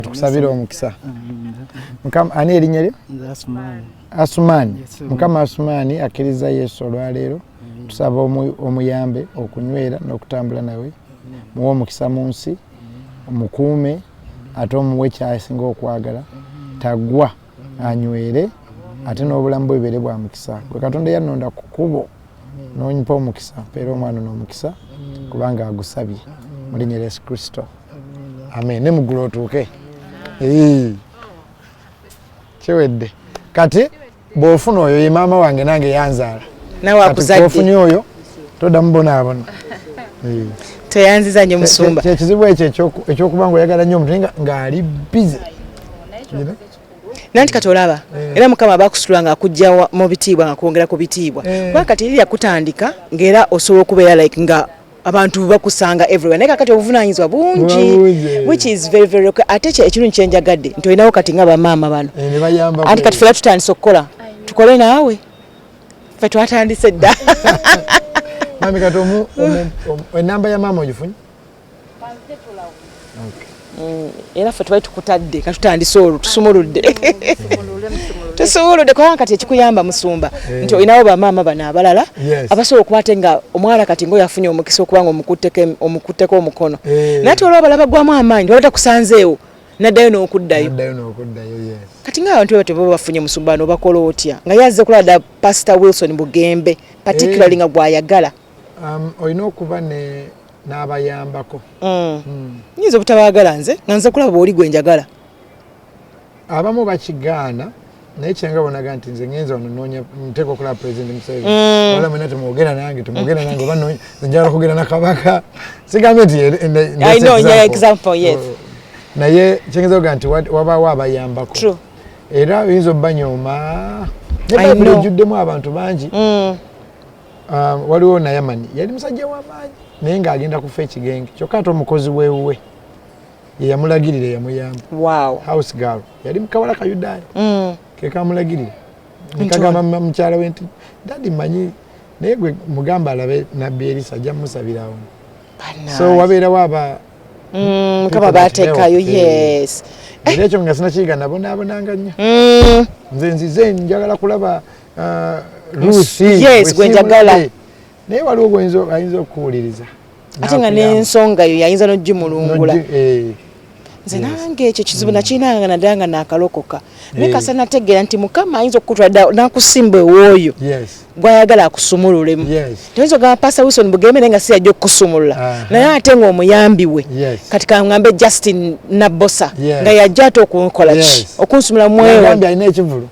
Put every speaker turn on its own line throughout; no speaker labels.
Tukusabira omukisa. Mukama, ani erinnya lyo? Asumaani. Mukama, Asumaani akkiriza Yesu olwaleero. Tusaba omuyambe okunywera n'okutambula nawe. Muwe omukisa mu nsi, omukuume, ate omuwe kyasinga okwagala. Tagwa, anywere, ate n'obulamu bwe bubeere bwa mukisa. Gwe Katonda yannonda ku kkubo n'ompa omukisa, mpeera omwana n'omukisa kubanga agusabye mu linnya lya Yesu Kristo, amen. Ne muggulu otuuke. Ee. Kiwedde. Kati bw'ofuna oyo, ye maama wange nange yanzaala.
Nawe
Kati
akuzadde.
bw'ofunye oyo, toddamu bonaabona. Ee.
Toyanziza nnyo, musumba.
Kyekizibu ekyo ekyokuba nga oyagala nnyo omuntu naye ng'ali busy.
Nanti kati olaba era Mukama aba akusitula nga akujja mu bitiibwa, nga kwongera ku bitiibwa. Kuba kati eri yakutandika ng'era osobola okubeera like nga abantu bakusanga everywhere, naye kakati obuvunaanyizibwa bungi.
Buba bungi.
Which is very very okay. Ate ekirungi kyenjagadde nti olinawo kati nga bamaama bano.
Eh, ne bayamba.
Anti kati fera tutandise okukola, tukole naawe, ffe twatandise dda.
Mami, kati enamba ya maama ogifunye? Okay.
Era ffe tubali tukutadde, katutandise olwo, tusumuludde, tusumuludde, kubanga kati ekikuyamba, musumba, nti olinawo bamaama bano abalala abasobola okuba ate nga omwala kati ngaoyo afunye omukisa okuba nga omukutteko omukono. Naye ate waliwo abalala bagwamu amaanyi, waba takusanzeewo, naddayo n'okuddayo.
Naddayo n'okuddayo, yes.
Kati ng'abantu bwe batyo baba bafunye musumba no, bakola otya nga yazze kulaba dda Pastor Wilson Bugembe particularly nga gwayagala?
Olina okuba ne n'abayambako.
Nyinza obutabaagala, nze nga nze kulaba bwoli gwe njagala.
Abamu bakigaana, naye kyenga bonaga nti nze ngenza wano noonya, nteeka okulaba President Museveni. Wala mwena temwogera nange, temwogera nange, oba nze njagala kwogera na kabaka. Sigambye nti
I know, yeah, example, yes.
Naye kyengeza okuga nti wabaawo abayambako.
True.
Era oyinza obbanyooma, ne
I
Bayibuli
know.
ejjuddemu abantu bangi. Waliwo Nayamani, yali musajja w'amaanyi naye ng'agenda kufa ekigenge, kyokka ate omukozi weewuwe ye yamulagirira, yamuyamba. House girl, yali mukawala kayudaaya. Kekamulagirira nekagamba mukyala we nti, "Daddy, manyi, naye gwe mugamba alabe nabbi Erisa, ajja mumusabirawo." So wabeerawo aba
Mukama bateekayo, yes.
Era ekyo nga sinakiyiga, nabonaabonanga nnyo. Nze nzize njagala kulaba Rusi.
Yes, gwe njagala.
Naye waliwo gwenza ayinza okukuwuliriza.
Ate nga n'ensonga yo yayinza n'ogimulungula. Nze nange ekyo kizibu nakirinanga naddala nga nakalokoka, naye kasa nategeera nti Mukama ayinza okukutwala dda n'akusimba ewooyo gwayagala akusumululemu. Toyinza ogamba Pastor Wilson Bugembe naye nga si yajja okukusumulula, naye ate ng'omuyambi we. Kati kaŋŋambe Justin Nabosa nga yajja ate okunkola ki? Okunsumula mwewo.
Yagambye alina ekivulu.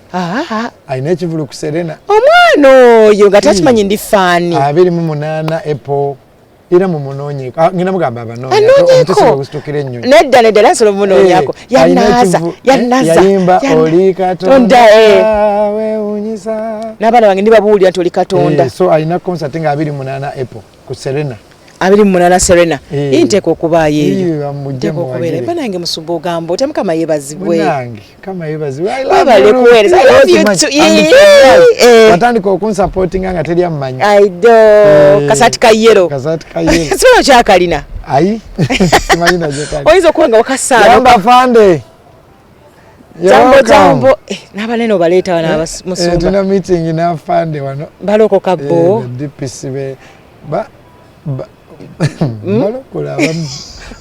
Alina ekivulu ku Serena.
Omwana oyo nga takimanyi ndi fan.
28 April, era mumunoonyeko. Ah, ngenda mugamba abanoonye.
Anoonyeko.
Ogusitukira ennyonyi.
Nedda, nedda, era nsobola omunoonyako.
Eh, alina
Yanaaza yanaza.
Yayimba "Oli Katonda wewunyisa."
N'abaana bange ndibabuulira nti oli Katonda.
Eh, so alina concert nga 28 April ku Serena.
28 Serena.
Eh.
Nteeka okubaayo eyo.
Eh, mujje
Nteeka okubeera.
muwagire.
Eba nange, musumba, ogamba otya? Mukama yeebazibwe.
Munange, kama yeebazibwe. I love
Webale
you.
kuweereza. I love you
Much.
too.
And
Eh.
watandika okunsupportinga nga teri amumanyi.
Aido.
Eh.
Kasaati ka yellow.
Kasaati ka yellow.
Simanyi okyakalina.
Ayi, simanyi naje kali.
Oyinza okuba nga wakasaano.
Yamba fande. You're
Jambo.
welcome.
Jambo. Eh, n'abanene obaleeta wano. Musumba.
Tulina meeting n'afande wano.
Balokoka bo.
Eh, the DPC be ba balokole abamu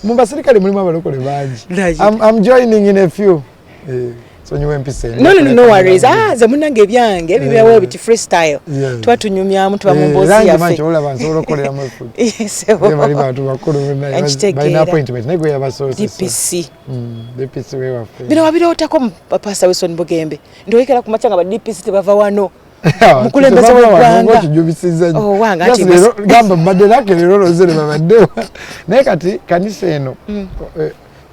mu basirikale, mulimu abalokole bangi.
Lagi.
I'm joining in a few. Eh, sonyiwa empisa embi.
No, no worries. Ah, ze munange ebyange bibeewo biti freestyle. Tuba tunyumyamu, tuba mu mboozi
Era
yaffe.
ngimanyi, olaba nsobola okukoleramu efugi.
Yes,
Bali bantu bakulu bonna,
Nkitegeera.
balina appointment naye gwe yabasoose so.
DPC.
DPC wewaffe.
Bino wabirootako mu Pastor Wilson Bugembe, nti oyekera ku makya nga ba DPC tebava wano, mukulembeze w'eggwanga?
Kijubisiza nnyo.
Oh, wange,
Just
anti
leero gamba mbadde nake leero olowooza ne babaddewa, naye kati kanisa eno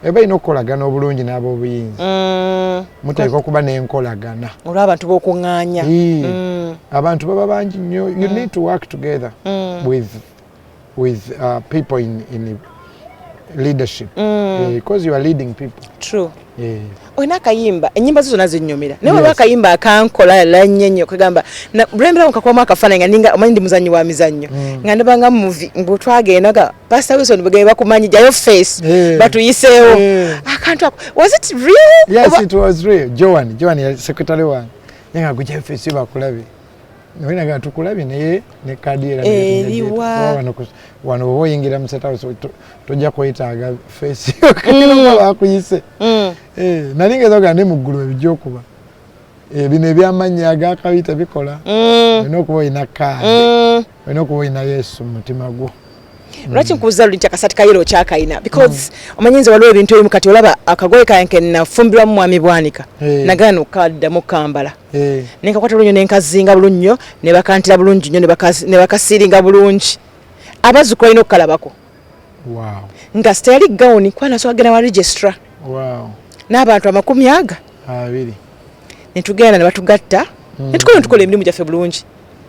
eba erina okukolagana obulungi n'ab'obuyinza. Muteeka okuba n'enkolagana.
Olw'abantu b'okuŋŋaanya.
Ii. Abantu baba bangi nnyo. You need to work together with people in leadership because you are leading people.
True.
Eh.
Olina akayimba, ennyimba zo zonna zinnyumira, naye waliwo akayimba akankola la nnyo ennyo, kagamba lwemberawo nkakubamu akafaananyi nga ninga omanyi ndi muzannyi wa mizannyo, nga ndabanga movie mbu twagenda nga Pastor Wilson Bugembe bakumanyi, jayo face batuyiseewo. Akantu ako, was it real?
Yes, it was real. Joan yali secretary wange, ye nga gujja face bakulabye, naye nga tukulabye, naye ne kaadi era
Eriwa?
Wano bw'oba oyingira mu State House, tojja kwetaaga face bakuyise. Nali ngeza ogamba ne mu ggulu ebijja okuba bino ebyamannya agakabi tebikola. Olina okuba olina kaadi, olina okuba olina Yesu mu mutima gwo.
Lwaki nkubuuza luli nti akasaati ka yellow okyakayina? Because omanyi nze waliwo ebintu ebimu, kati olaba akagoye kange ke nafumbirwamu Mwami Bwanika, nagaana okukaddamu okukambala, nenkakwata bulungi, nenkazinga bulungi nnyo, ne bakantira bulungi nnyo, ne bakasiiringa bulungi, abazzukulu balina okukalabako. Nga siteyali gawuni, kuba nasooka genda wa registrar n'abantu amakumi aga
20.
Ne tugenda ne batugatta, ne tukola, ne tukola emirimu gyaffe bulungi.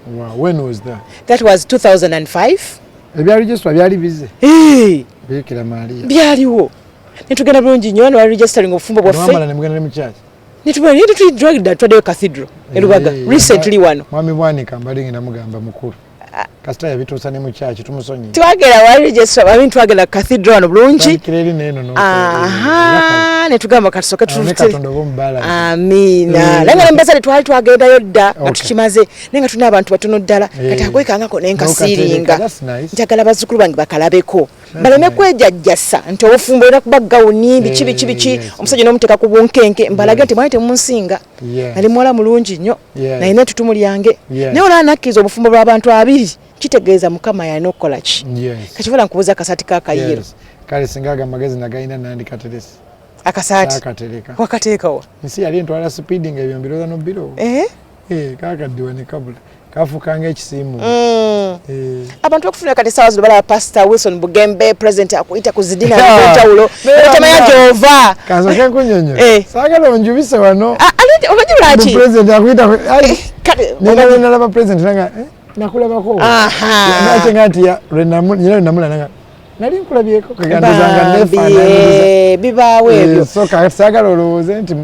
Wow. When was that?
That was 2005.
Ebya registrar byali bize?
Eh,
Bikira Maria.
Byaliwo, netugenda bulungi nnyo ne baregistering obufumbo bwaffe.
Nwamala ne mugenda ne mu church?
Netutwadda, twaddeyo cathedral e Lubaga recently wano.
Mwami Bwanika mbadde ngenda mugamba mukulu. Kasita yabituusa ne mu church, tumusonyiye.
Twagera wa register, I mean, twagenda cathedral wano bulungi.
Tandikira eri n'eno
Aha, netugamba katusooke
Ne Katonda oba omubalance.
Amiina. Naye nga nembazale twali twagendayo dda nga tukimaze, naye nga tulina abantu batono ddala. Kati akwekangako nenkasiiringa.
N'okatereka, that's nice.
Njagala bazzukulu bange bakalabeko, baleme kwejajjasa nti obufumbo olina kuba gawuni, biki biki biki, omusajja n'omuteeka ku bunkenke. Mbalage nti mwali temunsinga. Nali muwala mulungi nnyo, nalina ettutumu lyange. Naye olaba nakkiriza obufumbo bw'abantu abiri, kitegeeza Mukama yalina okukola ki. Kakivola nkubuuza akasaati ka kayero.
Yes. Kale singa ago amagezi nagayina, nandikaterese.
Akasaati?
Saakatereka.
Wakateekawa?
Nsi yali entwala speed nga ebyo mbirooza n'obiroowo. Eh, kakaddiwa ne kabula, kafuuka ng'ekisiimu.
Abantu bakufuna kati essaawa zino balaba Pastor Wilson Bugembe, president akuyita ku zi dinner ez'enjawulo, otamanya gy'ova.
Kansooke nkunnyonnyola. Saagala onjubise wano.
Ah, ate omanyi lwaki?
President akuyita
Kale,
nina nalaba president nanga nakulabako.
Aha.
Nate nga nti nyina lwe namula nanga nali nkulabyeko, kagandozanga nefaananyiriza.
Bambi, bibaawo ebyo.
So saagala olowooze nti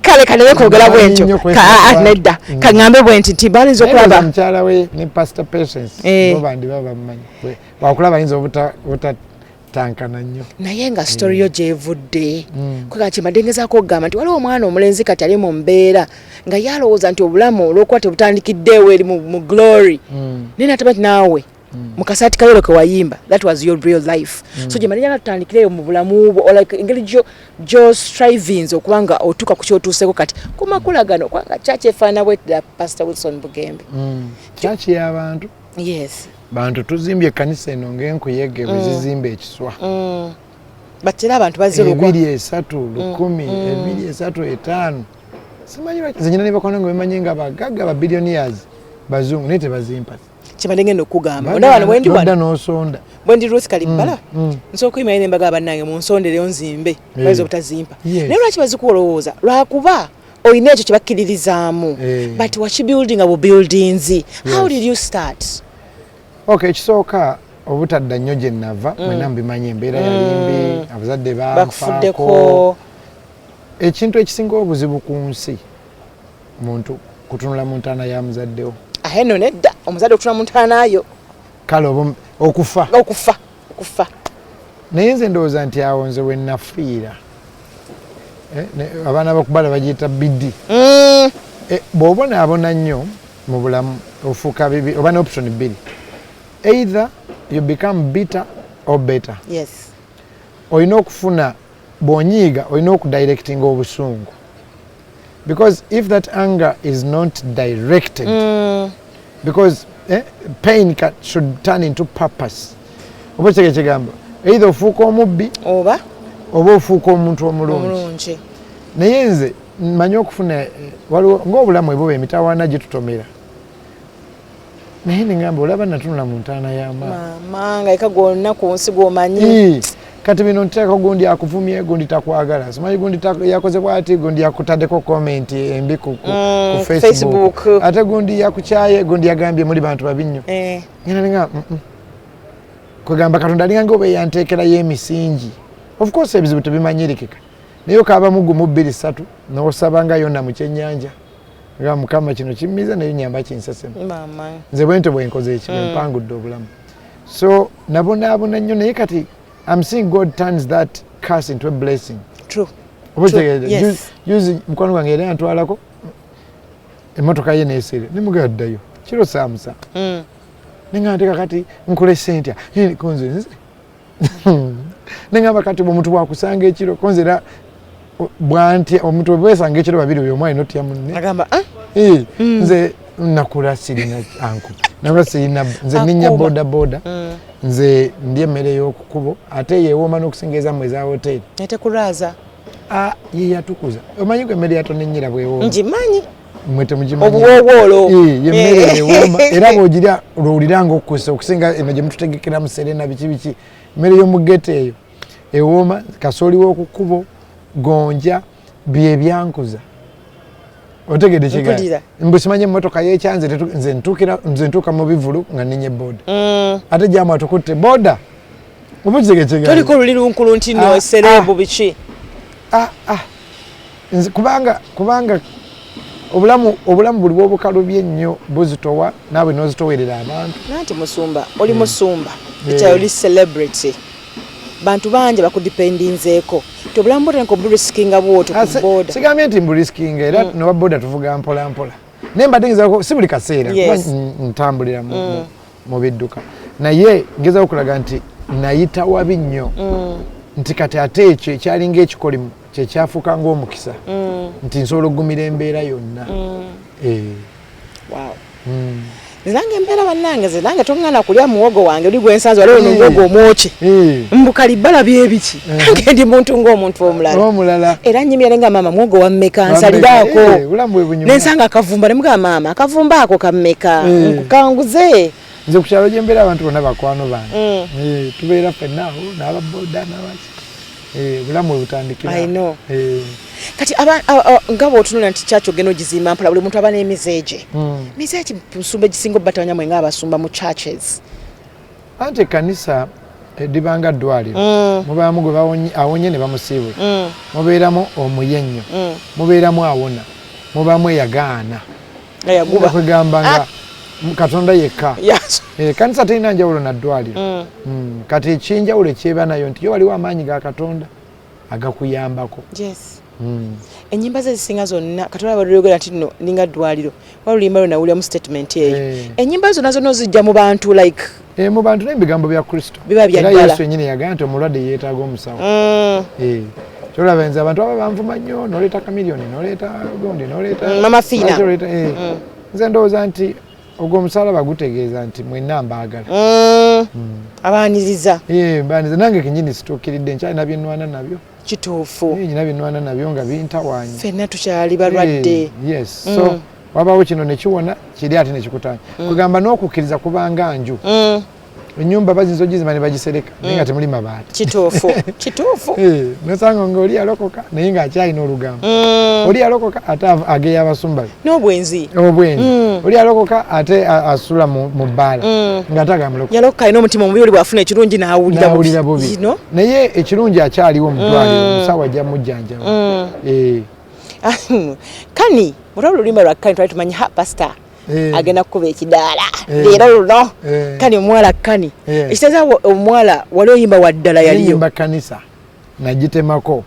Kale kaneme kwogera
Mmanyi
bwentyo.
nnyo kwesiga abantu.
Nedda, kaŋŋambe bwe nti nti balinza
Naye ndowooza
okulaba
mukyala we ne Pastor Patience bo bandiba bamumanyi. Wakulaba ayinza obutatankana nnyo.
Naye nga story yo gyevudde, kwega kimbadde ngezaako okugamba nti waliwo omwana omulenzi kati ali mu mbeera nga yalowooza nti obulamu olw'okuba tebutandikiddeewo eri mu glory, naye nataba nti naawe mu kasaati ka yellow ke wayimba, that was your real life. So gye malira nga tutandikireyo mu bulamu bwo, or like engeri gyo strivings okuba nga otuuka ku kyotuuseko kati ku makula gano, kubanga kyaki efaanana bwetira, Pastor Wilson Bugembe?
Kyaki y'abantu. Bantu tuzimbye ekkanisa eno ng'enkuyege bwe zizimba ekiswa.
But era abantu bazze olw'okuba
2, 3, 1000, 2, 3, 5, simanyi lwaki. Nze nyina ne bakwano nga bemanyi nga bagagga, ba billionaires, bazungu, naye tebazimpa.
Kyembadde ngenda okugamba, onda wano bwendi
Nodda
wano
n'osonda.
Bwendi Ruth Kalibbala, nsobola okuyimira ne mbagamba, bannange munsondereyo nzimbe. Bayinza obutazimpa. Naye lwaki bazikuwa? Olowooza lwakuba olina ekyo kye bakkiririzaamu? But wakibuildinga bu buildings. How did you start?
Okay, ekisooka obutadda nnyo gye nava, mwenna mubimanyi, embeera yali mbi, abazadde banfaako.
Bakufuddeko.
Ekintu ekisinga obuzibu ku nsi, muntu kutunula mu ntaana ya muzaddewo.
Ahe nno nedda, omuzadde okutula mu ntaanaayo.
Kale oba okufa.
Okufa, okufa.
Naye nze ndowooza nti awo nze we nafiira. Abaana bakubala bagiyita bidi. Bw'obonaabona nnyo mu bulamu, ofuuka bibi, oba ne option bbiri: either you become bitter or better. Olina okufuna, bw'onyiiga olina okudirectinga obusungu, because if that anger is not directed, because pain should turn into purpose. Oba kitege kigambo, either ofuuka omubbi
oba
oba ofuuka omuntu omulungi.
Omulungi.
Naye nze mmanyi okufuna waliwo ng'obulamu ebuba emitawaana gitutomera, naye nengamba olaba natunula mu ntaana y'amaanyi.
Maama nga eka gwonna ku nsi gw'omanyi.
Kati bino nteeka gundi akuvumye, gundi takwagala, simanyi gundi yakoze bwati, gundi yakutaddeko comment embi ku Facebook.
Facebook.
Ate gundi yakukyaye, gundi yagambye muli bantu babi nnyo. Ngenda nenga kwegamba Katonda alinga nga oba eyanteekerayo emisingi. Of course ebizibu tebimanyirikika, naye okaaba mugumu bbiri ssatu n'osaba nga yona mu kyennyanja nga Mukama kino kimmiza, naye nyamba kinsesemu.
Maama.
Nze bwentyo bwenkoze eki, bwempangudde obulamu. So nabonaabona nnyo, naye kati I'm seeing God turns that curse into a blessing.
True.
Oba okitegeera?
Yes.
Juzi mukwano gwange yali antwalako emmotoka ye neesere, nemugaddayo kiro saamusa. Neŋŋamba nti kakati nkulese ntya? Konze nze neŋŋamba kati omuntu bwakusanga ekiro, konze era bwantya omuntu bwesanga ekiro babiri, oyo omu alina otya munne.
Agamba, "Ah,
Nze nakula sirina anku, nakula sirina, nze ninnya
Akuuma.
boda boda. Nze ndya emmere y'okukubo, ate yeewooma n'okusinga ezammwe eza hoteri.
Netekulwaza.
Ah, ye yatukuza. Omanyi gwe emmere yatoninyira bwewooma?
Ngimanyi.
Mwe temugimanyi.
Obuwoowoolo.
Eh, ye mmere ewooma, era bw'ogirya lwowulira nga okkusa okusinga eno gye mututegekera mu Serena, biki biki. Emmere y'omu ghetto eyo ewooma, kasooli w'oku kkubo, gonja, bye byankuza. Otegedde?
Mpulira.
Mbu simanyi emmotoka yekyanze, nze ntuukira, nze ntuuka mu bivulu nga ninye boda. Ate jamu atukutte boda, oba okitegeera?
Toliko luli lunkulu nti no
Ah,
celeb
ah.
biki.
Ah, ah. Nze kubanga obulamu buli bwobukalubye ennyo buzitowa, naawe n'ozitowerera abantu.
Nanti musumba, oli musumba,
Eh.
ekyayo oli celebrity, bantu bangi bakudipendinzeeko ti obulamu bwotandika oburisikinga bwotyo
Ah,
ku boda.
Sigambye nti mbulisikinga, era noba boda tuvuga mpola mpola, naye mbadde ngezaako, si buli kaseera, kuba ntambulira mu bidduka, naye ngezaako okulaga nti nayita wabi nnyo, nti kati ate ekyo ekyalinga ekikolimu kyekyafuuka ng'omukisa, nti nsobola okugumira embeera yonna. Eh.
Wow. Nze nange embeera, bannange, nze nange toŋŋana kulya muwogo wange oli gwensanze waliwo nomuwogo omwoki. Mbu kalibbala byebiki, nange ndi muntu ng'omuntu omulala.
Omulala.
Era nyimira nga maama, muwogo wammeka nsaliraako?
Eh, obulamu bwe bunyuma.
Nensanga akavumba, nemugamba, maama, akavumba ako kammeka?
Eh.
Nkukanguze.
Nze ku kyalo gyembeera abantu bonna bakwano bange. Eh, tubeera ffenna awo n'ababoda n'abaki. Eh, obulamu bwe butandikira.
I know.
Eh,
Kati nga bw'otunula nti kyaki ogenda ogizimba mpola, buli muntu aba n'emize gye. Mize ki nsumba egisinga obbatawanya mwe ng'abasumba mu churches?
Anti ekkanisa edibanga ddwaliro. Mubaamu gwe awonye ne bamusiibula, mubeeramu omuye ennyo, mubeeramu awona, mubaamu eyagaana.
Nga yaguba.
Kwegamba nga Katonda yekka. Eh, kanisa terina njawulo na ddwaliro. Kati ekyenjawulo ekyeba nayo nti yo waliwo amaanyi ga Katonda agakuyambako.
Yes. Ennyimba ze ezisinga zonna katonda baluyogera nti nno ninga ddwaliro, waluyimba lwe nawuliramu statement eyo.
Eh.
Ennyimba zonna zonna ozijja mu bantu like?
Eh, mu bantu n'ebigambo bya Kristo.
Biba bya
Era
ddala.
Yesu yennyini yagamba nti omulwadde yeetaaga omusawo. Eh, kyolaba nze abantu aba banvuma nnyo, noleeta Kamiliyoni, noleeta gundi, noleeta
Mama Fiina.
Lwaki oleeta, eh. Nze ndowooza nti ogwo omusalaba gutegeeza nti mwenna mbaagala.
Abaaniriza.
Eh, mbaaniza. Nange kenyini situukiridde, nkyalina byenwana nabyo.
Kituufu.
Eh, nyina byenwana nabyo nga bintawaanya.
Ffenna tukyali balwadde.
Eh, yes, so wabawo kino nekiwona kiri ate nekikutanya, kugamba n'okukkiriza kubanga nju. Ennyumba bayinza ogizimba ne bagisereka, naye nga temuli mabaati.
Kituufu, kituufu.
Eh, nosanga nga oli yalokoka naye ng'akyalina olugambo. Oli yalokoka ate ageya abasumba be.
N'obwenzi.
Obwenzi. Oli yalokoka ate asula mu bbaala ng'ate agamulokoka.
Yalokoka alina omutima omubi, oli bw'afuna ekirungi n'awulira.
N'awulira bubi.
You know?
Naye ekirungi akyaliwo mu ddwaliro, omusawo ajja mujjanjaba. Eh,
Kani olwa olulimi lwa kani twali tumanyi, ha, pasita
Eh.
agenda kukuba ekidaala
Eh.
leero luno.
Eh.
Kani omuwala kani
Eh.
ekitegeeza omuwala wali oyimba waddala yaliyo.
Nenyimba kanisa nagitemako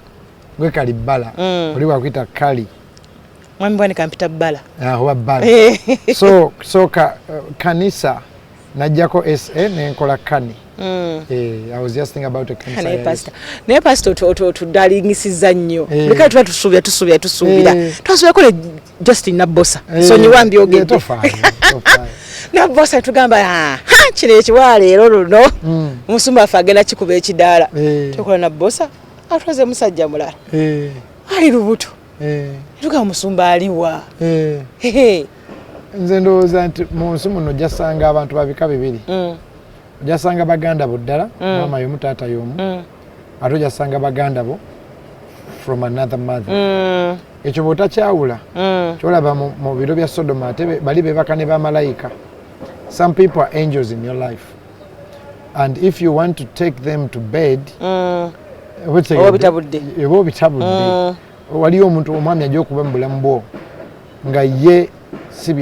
gwe kali bbala. Oli wakwita kali.
Mwami bwane kampita bbala.
Ah, oba bbala.
Eh.
So kanisa najjako sa nenkola kani. Eh, I was just thinking about a kanisa
Naye
ya
pasita, naye pasita, otudalingisiza nnyo.
Eh.
Leka tuba tusuubira, tusuubira, tusuubira.
Eh.
Twasuubirako ne Justin Nabbosa.
Yesu.
Sonyiwa
Eh,
mbyogedde.
tofaayo, tofaayo.
Nabbosa tugamba, "Ah, ha, kino ekiwala leero luno omusumba waffe agenda kikuba ekidaala."
Eh.
Tukola Nabbosa atwaze musajja mulala.
Eh,
Ali lubuto.
eh,
Tugamba, musumba aliwa?
eh.
Hehe.
Nze ndowooza nti mu nsi muno ojasanga abantu babika bibiri. Ojasanga baganda bo ddala, maama y'omu, taata y'omu, ate ojasanga baganda bo from another mother. Ekyo bw'otakyawula, kyolaba mu biro bya Sodoma, ate bali bebaka ne bamalayika. Some people are angels in your life, and if you want to take them to bed, oba
Oba obitabudde.
Oba obitabudde. Waliyo omuntu, omwami ajja okuba mu bulamu bwo nga ye si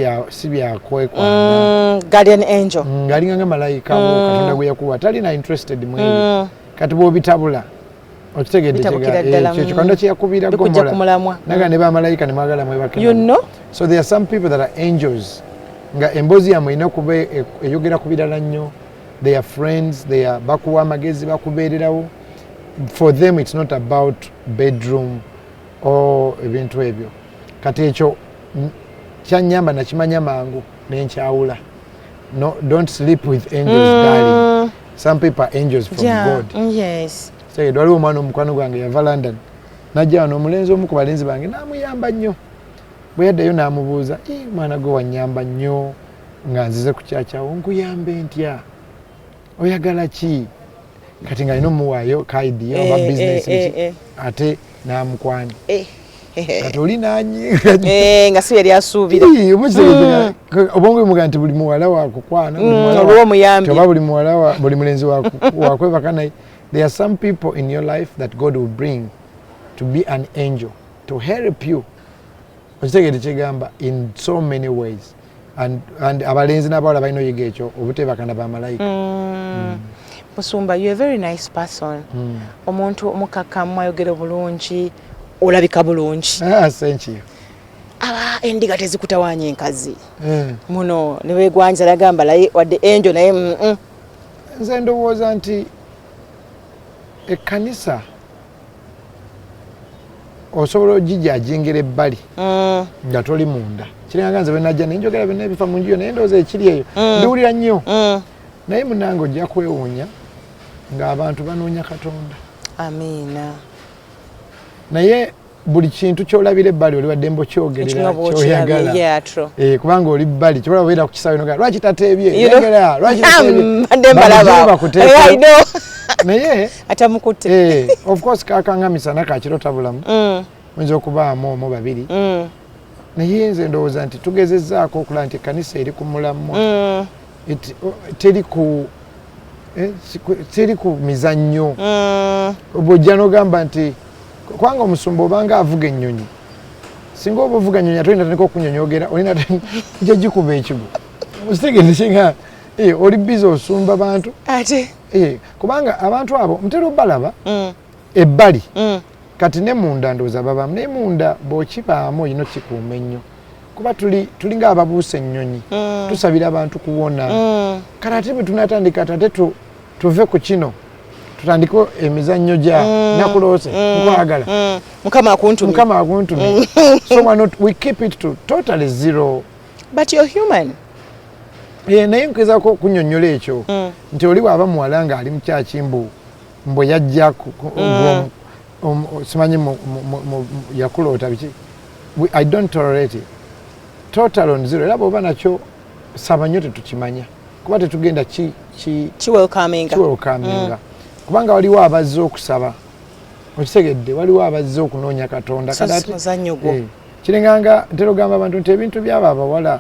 byakwekwana.
Guardian angel.
Ng'alinga nga malayika wo Katonda gwe yakuwa, talina interested mu ebyo. Kati bw'obitabula Okitegedde?
Bitabukira ddala,
Kyekyo Katonda kyeyakubira
Bikujja ku
Gomola.
mulamwa.
Naga ne bamalayika ne mwagala mwebake
You
nabo.
know?
So there are some people that are angels, nga emboozi yammwe erina okuba eyogera ku birala nnyo. They are friends, they are bakuwa amagezi, bakubeererawo. For them it's not about bedroom or ebintu ebyo. Kati ekyo kyanyamba nakimanya mangu nenkyawula. No, don't sleep with angels, darling. Some people are angels from God. Tegedde? Waliwo omwana omukwano gwange yava London najja wano, omulenzi omu ku balenzi bange n'amuyamba nnyo. Bwe yaddayo n'amubuuza, "Eh, mwana gwe wanyamba nnyo nga nzize ku kyakyawo, nkuyambe ntya? Oyagala ki?" Kati nga alina omuwaayo ka idea oba business biki, ate n'amukwana. Kati oli nanyiiga.
Eh, nga si yali asuubira.
Ii, oba kitegeeza obwongo bumugaa nti buli muwala wakukwana, buli muwala
Olwo omuyambye.
Oba buli muwala buli mulenzi wakwebaka naye. There are some people in your life that God will bring to be an angel to help you. Okitegeere kyegamba in so many ways. And abalenzi n'abawala balina oyiga ekyo, obuteebaka na bamalayika.
Musumba, you are a very nice person, omuntu omukakkamu, ayogera bulungi, olabika bulungi.
Ah, thank you.
Aba endiga tezikutawaanya enkazi muno ne beegwanyiza nagamba naye wadde angel naye
Nze ndowooza nti ekkanisa osobola ogijajingira ebbali nga toli munda. Kiringanga nze bwenajja nenjogera byonna ebifa mu nju yo, naye ndowooza ekiri eyo ndiwulira nnyo. Naye munange ojja kwewuunya ng'abantu banoonya Katonda.
Amiina.
Naye buli kintu kyolabira ebbali oli wadde okyogerera
Ekinga bw'okirabye,
kyoyagala.
Yeah, true.
Eh, kubanga oli bbali kyobola obeera ku kisaawe nogaa lwaki tateebye?
You know?
Lengera, lwaki tateebye?
Mbadde mbalaba.
Bamugye bakuteeke.
I know.
Naye
Atamukutte.
Eh, of course kakanga misana kakiro tabulamu, oyinza okubaamu omu babiri. Naye nze ndowooza nti tugezezzaako okulaba nti ekkanisa eri ku mulamwa. Teri ku teri ku mizannyo. Bw'ojja n'ogamba nti kubanga omusumba obanga avuga ennyonyi, singa oba ovuga ennyonyi ate olina tandika okunyonyogera, olina ojja gikuba ekigo. Okitegedde kinga oli busy osumba bantu.
Ate
Kubanga abantu abo mutera obalaba ebbali. Kati ne munda ndowooza babaamu, naye munda bw'okibaamu olina okikuuma ennyo, kuba tuli tulinga ababuusa ennyonyi, tusabira abantu kuwona. Kale ate bwe tunatandika ate ate tuve ku kino tutandike emizannyo gya nakuloose nkwagala.
Mukama akuntumye.
Mukama akuntumye. So why not we keep it to totally zero?
But you're human.
Eh, naye ngezaako okunyonnyola ekyo nti oli bw'aba muwala ng'ali mu kyaki mbu mbwe yajja simanyi yakuloota biki. I don't tolerate it. Total on zero. Era bw'oba nakyo saba nnyo, tetukimanya kuba tetugenda ki ki
Kiwelcominga.
Kiwelcominga, kubanga waliwo abazze okusaba, okitegedde? Waliwo abazze okunoonya Katonda.
So
Kale
si muzannyo gwo.
Eh, kiringanga ntera ogamba abantu nti ebintu byabo abawala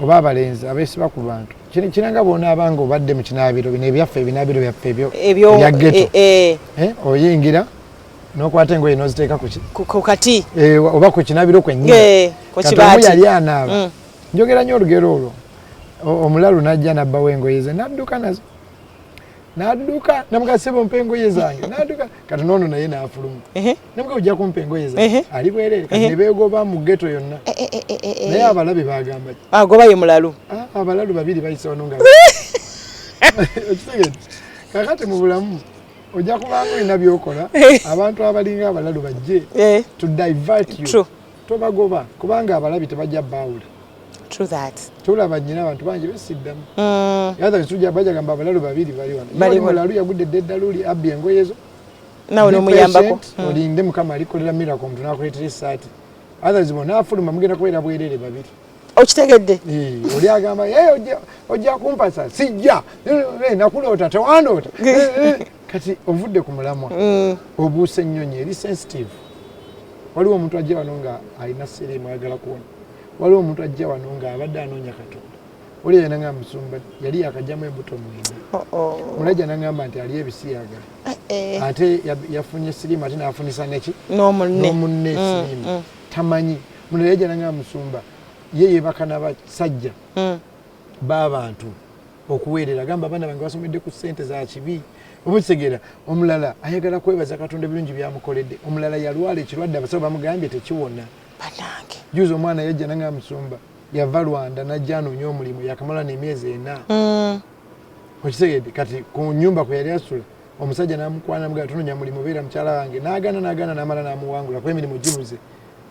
oba abalenzi abeesiba ku bantu kiringa bw'onaabanga obadde mu kinaabiro bino ebyaffe, ebinaabiro byaffe ebyo
ebyo
ebya ghetto.
Eh,
Eh, oyingira n'okwata engoye n'oziteeka ku
ku kati.
Eh, oba ku kinaabiro kwennyini.
Ku
Kati omu
kibaati.
yali anaaba, njogera nnyo olugero olwo. Omulalu n'ajja n'abbawo engoye ze n'adduka nazo, n'adduka namuga, "Ssebo, mpa engoye zange." N'adduka. Kati noono naye n'afuluma. Namuga, "Ojja kumpa engoye zange." Ali bwereere. Kati ne beegoba mu ghetto yonna.
Eh.
Naye abalabe bagamba ki?
Agoba ye mulalu.
"Ah, abalalu babiri bayise wano." Nga okitegedde? Kakati mu bulamu ojja kubanga olina byokola, abantu abalinga abalalu bajje to divert you.
True.
Tobagoba, kubanga abalabi tebajja baawula.
True that.
Tulaba nyina abantu bangi besiddamu. Otherwise tujja bajja gamba abalalu babiri bali wano.
Bali
Oli
wano.
mulalu yagudde dda eddaluli abbi engoye zo.
Nawe
Be
n'omuyambako.
patient, olinde Mukama alikolera miracle, omuntu n'akuleetera essaati. Otherwise bw'onaafuluma mugenda kubeera bwereere babiri.
Okitegedde?
Eh, oli agamba, "Eh, ojja kumpasa, sijja. Eh, eh, nakuloota, tewandoota." Eh, eh. Kati ovudde ku mulamwa. Obuusa ennyonyi eri sensitive. Waliwo omuntu ajja wano nga alina siriimu ayagala kuwona, waliwo omuntu ajja wano nga abadde anoonya Katonda. Oli yena musumba yali yakajjamu embuto 9.
Oh.
Mulajja nagamba nti ali ebisiyaga, ate yafunye siriimu, ate n'afunisa neki?
N'omunne.
N'omunne siriimu tamanyi. Muno yajja nagamba musumba ye yebaka n'abasajja b'abantu okuweerera. Gamba abaana bange basomedde ku ssente za kibi. Oba okitegeera, omulala ayagala kwebaza Katonda ebirungi byamukoledde, omulala yalwala ekirwadde, abasawo bamugambye tekiwona.
Banange.
Juzi omwana yajja nanga musumba, yava Rwanda najja anoonya omulimu, yakamala n'emyezi 4. Okitegedde? Kati ku nyumba kwe yali asula, omusajja n'amukwana, namugamba tunoonya mulimu, beera mukyala wange, n'agaana, n'agaana, n'amala n'amuwangula kuba emirimu gibuze.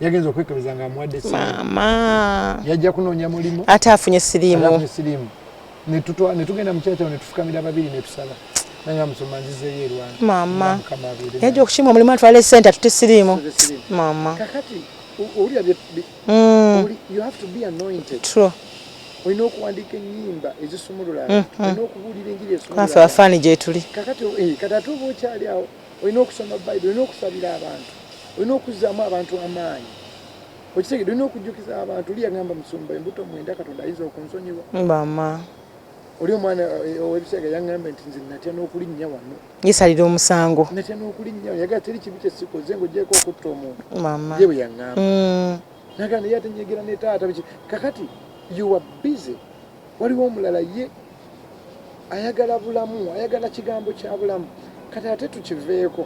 Yagenza okwekebeza nga amuwadde siriimu.
Maama.
Yajja kunoonya mulimu.
Ate afunye siriimu.
Afunye siriimu. Ne tugenda mu kyakyawo ne tufukamira babiri ne tusaba. Nanga musumba, nzizeeyo e Rwanda.
Maama.
Mukama abeere
yajja
nawe.
Okukima omulimu, atwale sente, atute siriimu.
Atute siriimu.
Maama.
Kakati owulira you have to be anointed.
True.
Olina okuwandiika ennyimba ezisumulula abantu, olina okubuulira enjiri esumulula
Kwafe
abantu.
abafaani gyetuli.
Kakati kati ate oba okyali awo, olina okusoma Bayibuli, olina okusabira abantu, olina okuzzaamu abantu amaanyi. Okitegedde? Olina okujjukiza abantu. Oli yagamba, musumba, embuto 9, Katonda ayinza okunsonyiwa?
Maama.
Oli omwana ow'ebisiyaga yaŋŋamba nti nze natya n'okulinnya wano.
Yesalira omusango.
Natya n'okulinnya wano. Yagala teri kibi kyesikoze ng'ogyeko okutta omuntu.
Maama.
Ye bwe yaŋŋamba. Nagamba naye ate nyegera ne taata biki. Kakati you are busy. Waliwo omulala ye ayagala bulamu, ayagala kigambo kya bulamu. Kati ate tukiveeko,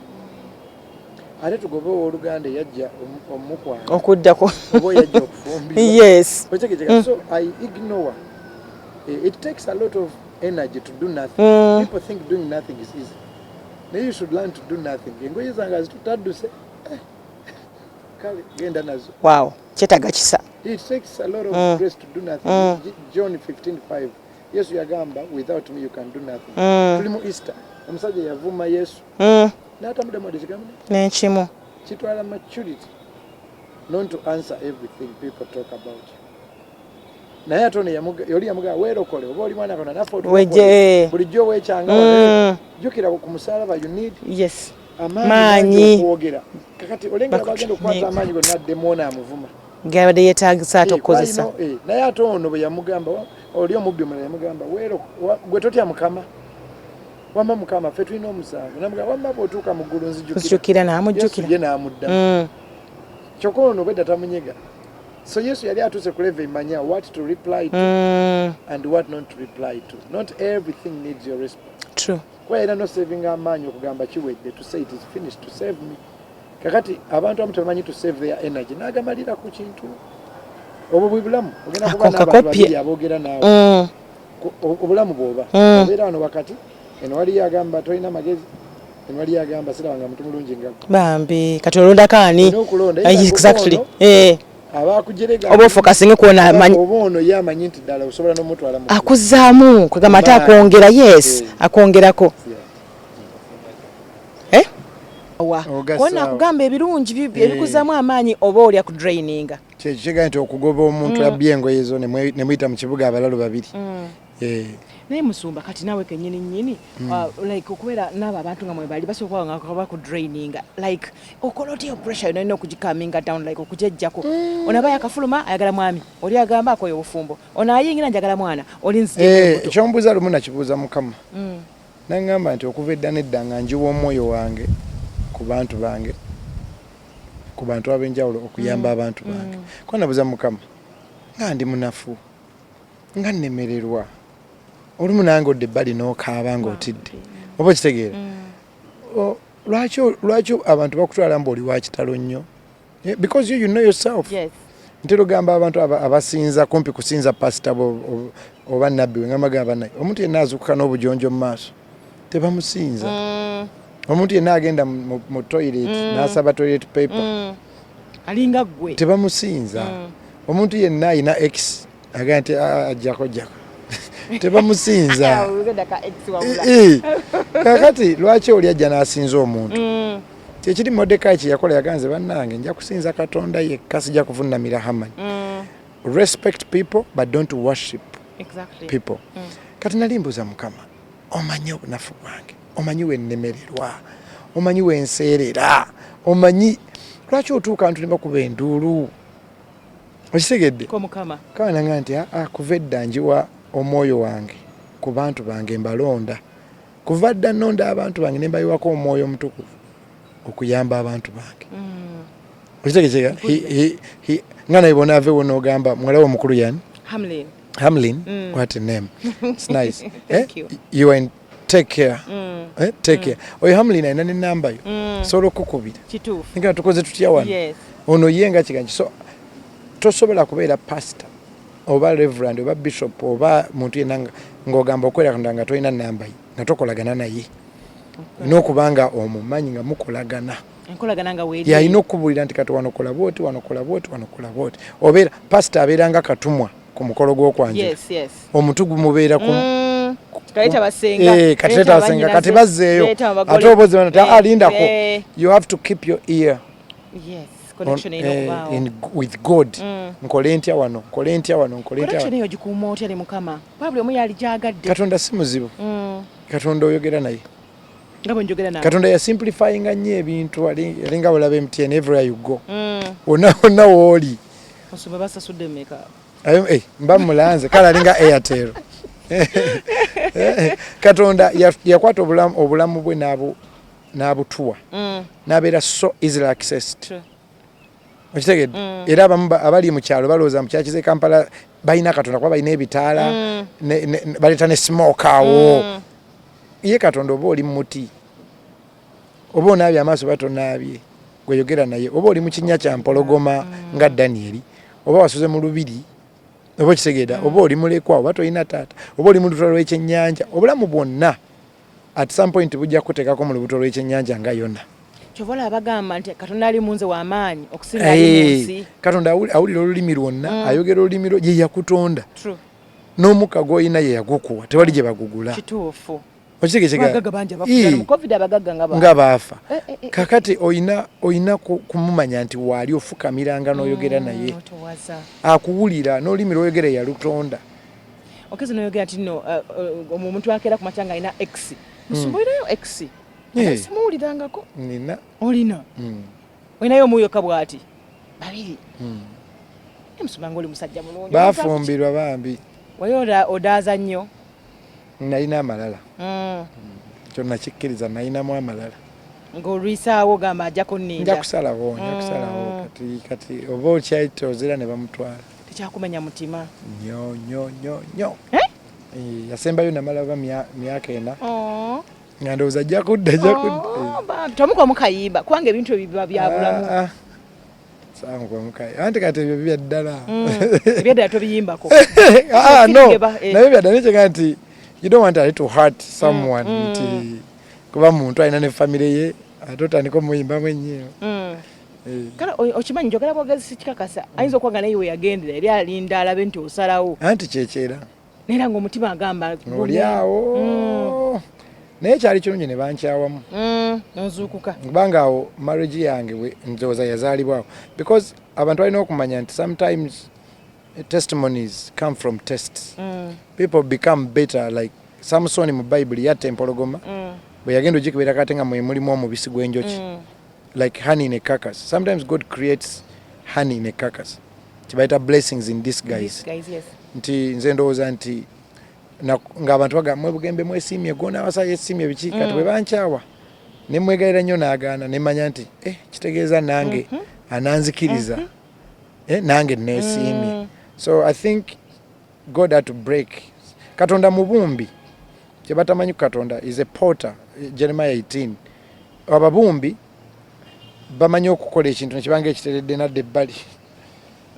ate tugobe owooluganda eyajja omukwana
okuddako
oba oyajja okufumbirwa. Okitegedde? So I ignore. It takes a lot of energy to do nothing. People think doing nothing is easy, naye you should learn to do nothing. Engoye zange azitutadduse. Kale genda nazo.
Wow, kyetaaga kisa.
It takes a lot of grace to do nothing. John 15:5, Yesu yagamba, "Without me you can do nothing." Tuli mu Easter. Omusajja yavuma Yesu n'atamuddamu wadde kigambo.
N'ekimu.
Kitwala maturity not to answer everything people talk about you. Naye ate ono oli yamugamba, weerokole oba oli mwana Katonda, naffe
Wejje.
otulokole. Bulijjo weekyanga. Jjukira ku musalaba you need amaanyi
Maanyi.
mangi okwogera. Kakati olengera bagenda okukwata amaanyi gonna, addemu ono amuvuma.
Gabadde yeetagisa ate
Eh,
okukozesa.
Naye ate ono bwe yamugamba, oli omubbi omulala yamugamba, gwe totya Mukama? Wamma Mukama, ffe tulina omusango. Namugamba, wamma bw'otuuka mu ggulu nzijukira.
Nzijukira, n'amujjukira.
Yesu ye n'amuddamu. Kyokka ono obwedda tamunyega. So Yesu yali atuuse ku level emanya what to reply to and what not to reply to. Not everything needs your response.
True.
Kuba era nosavinga amaanyi okugamba kiwedde, to say it is finished, to save me. Kakati abantu abamu tebamanyi to save their energy, n'agamalira ku kintu. Obwo bwe bulamu. Ogenda kuba
Ako
n'abantu
kakopye.
babiri aboogera naawe. Obulamu bw'oba obeera wano wakati eno, waliyo agamba tolina magezi, eno waliyo agamba sirabanga muntu mulungi nga ggwe.
Bambi, kati olondako ani?
Olina okulonda.
Exactly.
Ono abakujerega
Oba ofokasinge kwona amanyi.
Oba ono ye amanyi nti ddala osobola n'omutwala mu
Akuzaamu kwegamba ate
Maanyi.
akwongera, yes. Akwongerako. Eh? Wa
Ogasaawo.
Kona akugamba ebirungi ebikuzaamu amaanyi oba oli akudraininga.
Kyekigamba nti okugoba omuntu abbye engoye zo ne muyita mu kibuga abalalu babiri.
Naye musumba, kati naawe kenyini nnyini, like okubeera n'abo abantu nga mwebali basobola okuba nga bakudraininga, like okola otya pressure yonna olina okugicalminga down, like okugyejjako? Ono aba yakafuluma ayagala mwami, oli agamba akoye obufumbo, ono ayingira njagala mwana, oli nzije embuto.
Ekyombuuza lumu nakibuuza Mukama, naŋŋamba nti okuva edda nedda nga njiwa omwoyo wange ku bantu bange, ku bantu ab'enjawulo, okuyamba abantu bange. Kuba nabuuza Mukama nga ndi munafu, nga nnemererwa, olumu nange odda ebbali n'okaaba ng'otidde, oba okitegeera? Lwaki abantu bakutwala mbu oli wa kitalo nnyo? Because you know yourself. Ntera ogamba abantu abasinza kumpi kusinza pasita oba nabbi we, nga magamba naye omuntu yenna azuukuka n'obujonjo mu maaso tebamusinza. Omuntu yenna agenda mu toilet n'asaba toilet paper
Alinga ggwe.
tebamusinza. Omuntu yenna alina ex agamba nti, "Ah, ajjako jjako," tebamusinza.
Olugenda ka ex wabula.
Kakati lwaki oli ajja n'asinza omuntu? Kyekiri Modekayi kye yakola, yaganze, bannange, nja kusinza Katonda yekka, sijja kuvunnamira Hamani. Respect people but don't worship people. Kati nali mbuuza Mukama, omanyi obunafu bwange, omanyi wennemererwa, omanyi wenseerera, omanyi lwaki otuuka ntu ne bakuba enduulu. Okitegedde?
Ko Mukama.
Kawananga nti aa, kuva edda njiwa omwoyo wange ku bantu bange, mbalonda. Kuva dda nnonda abantu bange ne mbayiwako omwoyo omutukuvu okuyamba abantu bange. Okitegekeka nga naye bonaavewo n'ogamba muwala we omukulu yani?
Hamlin.
Hamlin. What a name, it's nice.
Thank
Eh?
you.
You are in Take care. Eh, take care. Oyo Hamlin alina nenamba yo, sobola okukubira.
Kituufu.
Nga tukoze tutya wano? Ono ye nga kiganki. So tosobola kubeera pastor oba reverend oba bishop oba muntu yenna ng'ogamba okwera Katonda nga tolina namba ye, nga tokolagana naye. Olina okuba nga omumanyi, nga mukolagana.
Enkolagana nga weeri.
Yalina okukubulira nti kati wano kola bwoti, wano kola bwoti, wano kola bwoti. Obeera pastor abeera nga katumwa ku mukolo gw'okwanjula. Omutu gumubeera ku
Kaleeta basenga.
Eh, kati leeta basenga, kati bazzeeyo.
Leeta abagole.
Ate oba ozze nti, "Ah, lindako." You have to keep your ear
Yes, connection erina okubaawo.
With God. Nkole ntya wano, nkole ntya wano, nkole ntya
Connection
wano?
Eyo gikuuma otya ne Mukama? Kuba buli omu yali gyagadde.
Katonda si muzibu. Katonda oyogera naye.
Nga bwe njogera nawe.
Katonda yasimplifyinga nnyo ebintu, alinga olaba MTN, everywhere you go, wonna wonna wooli.
Musumba, basasudde mmeka?
Ayo, mba mulanze kale alinga Airtel. Katonda yakwata obulamu bwe n'abutuwa, n'abeera so easily accessed. Okitegedde? Era abamu abali mu kyalo balowooza mu kyakize Kampala balina Katonda kuba balina ebitaala, baleeta ne smoke awo. Ye Katonda oba oli mu muti, oba onaabye amaaso oba tonaabye, gweyogera naye. Oba oli mu kinnya kya mpologoma nga Danieri, oba wasuze mu lubiri, oba okitegeera, oba oli mulekwa, oba tolina taata, oba oli mu lubuto lw'ekyennyanja, obulamu bwonna at some point bujja kukuteekako mu lubuto lw'ekyennyanja nga Yona.
Kyova olaba bagamba nti Katonda ali mu nze w'amaanyi okusinga ali mu nsi.
Katonda awulira olulimi lwonna, ayogera olulimi lwo, ye yakutonda.
True.
N'omukka gw'olina ye yagukuwa, tewali gye bagugula.
Kituufu.
Okitegekega?
Abagagga bangi abafuga mu COVID, abagagga nga
nga baafa.
Eh.
Kakati oyina kumumanya nti waali ofukamiranga n'oyogera naye.
Otowaza.
Akuwulira n'olulimi lwoyogera, yalutonda.
Okezi noyogera nti nno omuntu akeera ku makya nga alina ex. Musumba, olinayo ex? Simuwulirangako.
Nina.
Olina? Olinayo omuyoka bw'ati babiri? Musumba, nga oli musajja mulungi.
Bafumbirwa bambi.
Wali odaaza nnyo.
Nalina amalala. Kyo nakikkiriza, nalinamu amalala.
Ng'olwisaawo gamba ajja
Nja
kunninda.
kusalawo, nja kusalawo. Kati oba okyayita ozira ne bamutwala.
Tekyakumenya mutima?
Nnyo nnyo nnyo nnyo.
Eh?
Eh, yasembayo namala oba myaka 4
Oh.
nga ndowooza ajja kudda, ajja kudda.
Oh, bambi. Tomukuba mukayimba kubanga ebintu ebyo biba bya bulamu.
Ah, ah. Sankuba mukayi anti kati ebyo bibya ddala.
Ebyaddala tobiyimbako.
Ah, no.
Geba, eh.
Naye byaddala nekyega nti you don't want to hurt someone, nti kuba muntu alina ne family ye, ate otandika omuyimbamu ennyo. Eh.
Kale okimanyi njogera bwogezi, sikikakasa, ayinza okuba nga naye we yagendera eri alinda alabe nti osalawo.
Anti kyekyera.
Naye era ng'omutima agamba
oli awo, naye kyali kirungi ne bankyawamu.
Nozuukuka.
Kubanga awo marriage yange ndowooza yazaalibwawo, because abantu balina okumanya nti sometimes testimonies come from tests. People become better, like Samson mu Bayibuli yatta empologoma, bwe yagenda ogikebera kate nga mwe mulimu omubisi gw'enjoki, like honey in a carcass. Sometimes God creates honey in a carcass, kibayita blessings in disguise.
Disguise, yes.
Nti nze ndowooza nti ng'abantu bagamba mwe Bugembe mwesiimye, gona awasa yesiimye biki. Kati bwe bankyawa ne mwegayira nnyo n'agaana, ne manya nti kitegeeza nange ananzikiriza, nange neesiimye. So I think God had to break. Katonda mubumbi, kyebatamanyi ku Katonda is a potter. Jeremiah 18, ababumbi bamanyi okukola ekintu nekibanga ekiteredde nadda ebbali.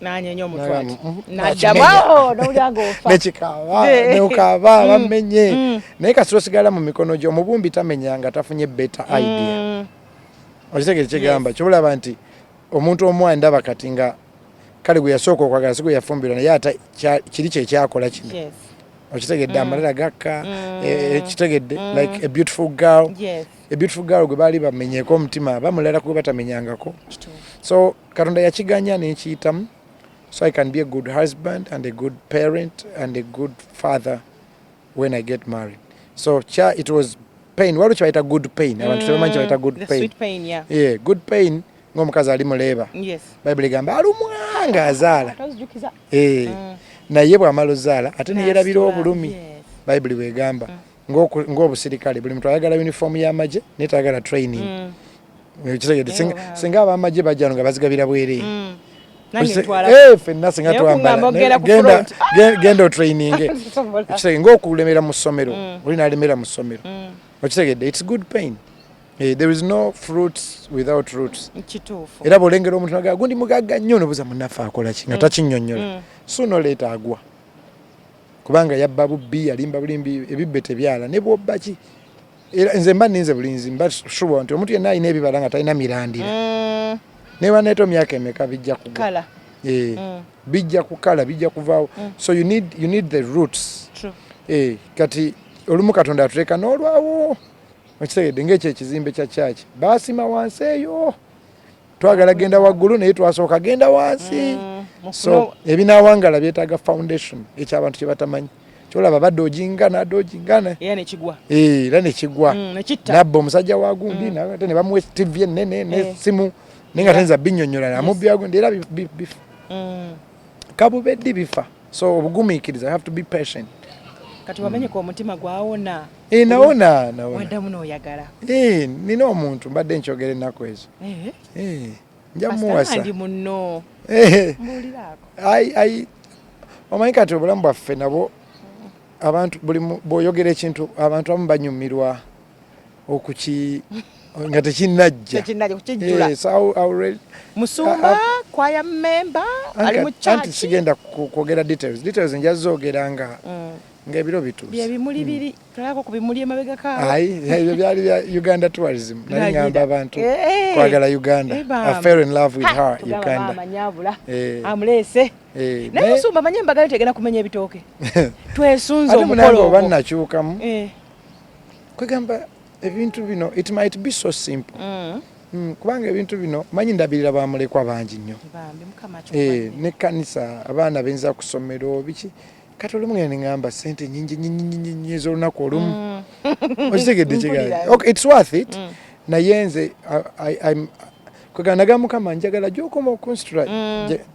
Nanyenya omutwe ati.
Nakimenya.
Naddamu nowulira ng'ofa.
Nekikaaba, nokaaba, bamenye, naye kasita osigala mu mikono gyo, omubumbi tamenya nga tafunye better idea. Okitegere kyegamba? Kyobulaba nti omuntu omu andaba kati nga kale gwe yasooka okwagala si gwe yafumbirwa naye, ate kiri kyekyakola kino. Okitegedde? Amalala gakka, kitegedde? Like a beautiful girl, a beautiful girl gwe baali bamenyeko omutima, bamulala gwe batamenyangako.
Kituufu.
So Katonda yakiganya nenkiyitamu so I can be a good husband and a good parent and a good father when I get married. So kya it was pain. Waliwo kyebayita good pain, abantu tebamanyi kyebayita good
The
pain.
sweet pain, yeah.
Yeah, good pain, ng'omukazi ali muleeba. Bayibuli egamba alumwa ng'azaala.
Tozijukiza.
Eh, naye bw'amala ozaala ate neyerabira obulumi. Bayibuli bwegamba ng'obusirikale, buli muntu ayagala uniform y'amagye naye tayagala training. Kitegedde?
Eh,
Singa ab'amagye bajja wano nga bazigabira bwereere. Eh, fenna singa twambala genda otraininge. Okitegedde, ng'okulemera mu ssomero, oli n'alemera mu ssomero. Okitegedde, it's good pain. There is no fruits without roots.
Kituufu.
Era bw'olengera omuntu naga gundi mugagga nnyo, nobuuza munnaffe akola ki nga takinnyonnyola, sooner or later agwa, kubanga yabba bubbi, yalimba bulimbi. Ebibbe tebyala ne bwobba ki. Era nze mba ninze bulinzi, mba sure nti omuntu yenna alina ebibala nga talina mirandira, ne baneeta emyaka emeka, bijja kugwa.
Kala.
Eh, bijja kukala, bijja kuvaawo. So you need the roots.
True.
Eh, kati olumu Katonda atuleka n'olwawo. Okitegedde, ng'ekyo ekizimbe kya kyaki baasima wansi eyo, twagala genda waggulu naye twasooka genda wansi. So ebinaawangala byetaaga foundation. Ekyo abantu kye batamanyi, kyolaba badojinga nadojinga.
Era nekigwa.
Era nekigwa.
Nekitta.
Nabba omusajja wa gundi, ate ne bamuwa TV ennene n'essimu, naye nga tayinza binnyonnyola, namubbi gundi era bifa. Kabube ddi bifa. So obugumiikiriza, you have to be patient.
Kati wamenyeka omutima, gwawona?
Eh, nawona, nawona.
Waddamu n'oyagala?
Eh, nina omuntu mbadde nkyogera ennaku ezo. Eh, nja
Pastor,
muwasa.
Ndi munno.
Eh,
mbuuliraako.
Omanyi kati obulamu bwaffe nabwo abantu buli bw'oyogera ekintu, abantu abamu banyumirwa okuki nga tekinnajja.
Tekinnajja kukijjula.
Eh, so
Musumba, choir member ali mu
anti
church.
Sigenda kwogera details. Details nja zoogera nga ng'ebiro bituuse.
Byebimuli biri tulabako ku bimuli emabegako awo.
Ayi, ebyo byali bya Uganda Tourism. Nali
Nagira.
ngamba abantu
Eh.
kwagala Uganda.
Eh, bambi.
I fell in love with
Ha,
her.
tugamba
Uganda.
maama nyabula
Eh.
amuleese.
Eh,
naye musumba, manye embaga yo tegenda kumenya ebitooke, twesunze
ate munange
omukolo
oba
ogwo.
nakyukamu, kwegamba ebintu bino, it might be so simple. Kubanga ebintu bino manyi ndabirira bamulekwa bangi nnyo.
Bambi, Mukama
Eh,
akikubalire.
Nekkanisa, abaana benza ku ssomero, biki. Kati olumu ngenda neŋŋamba sente nyingi nyingi nyingi nyingi ez'olunaku olumu. Okitegedde?
Mpulira.
Kigaye, okay, it's worth it. Naye nze kwegamba naga Mukama njagala gyokoma okunsitula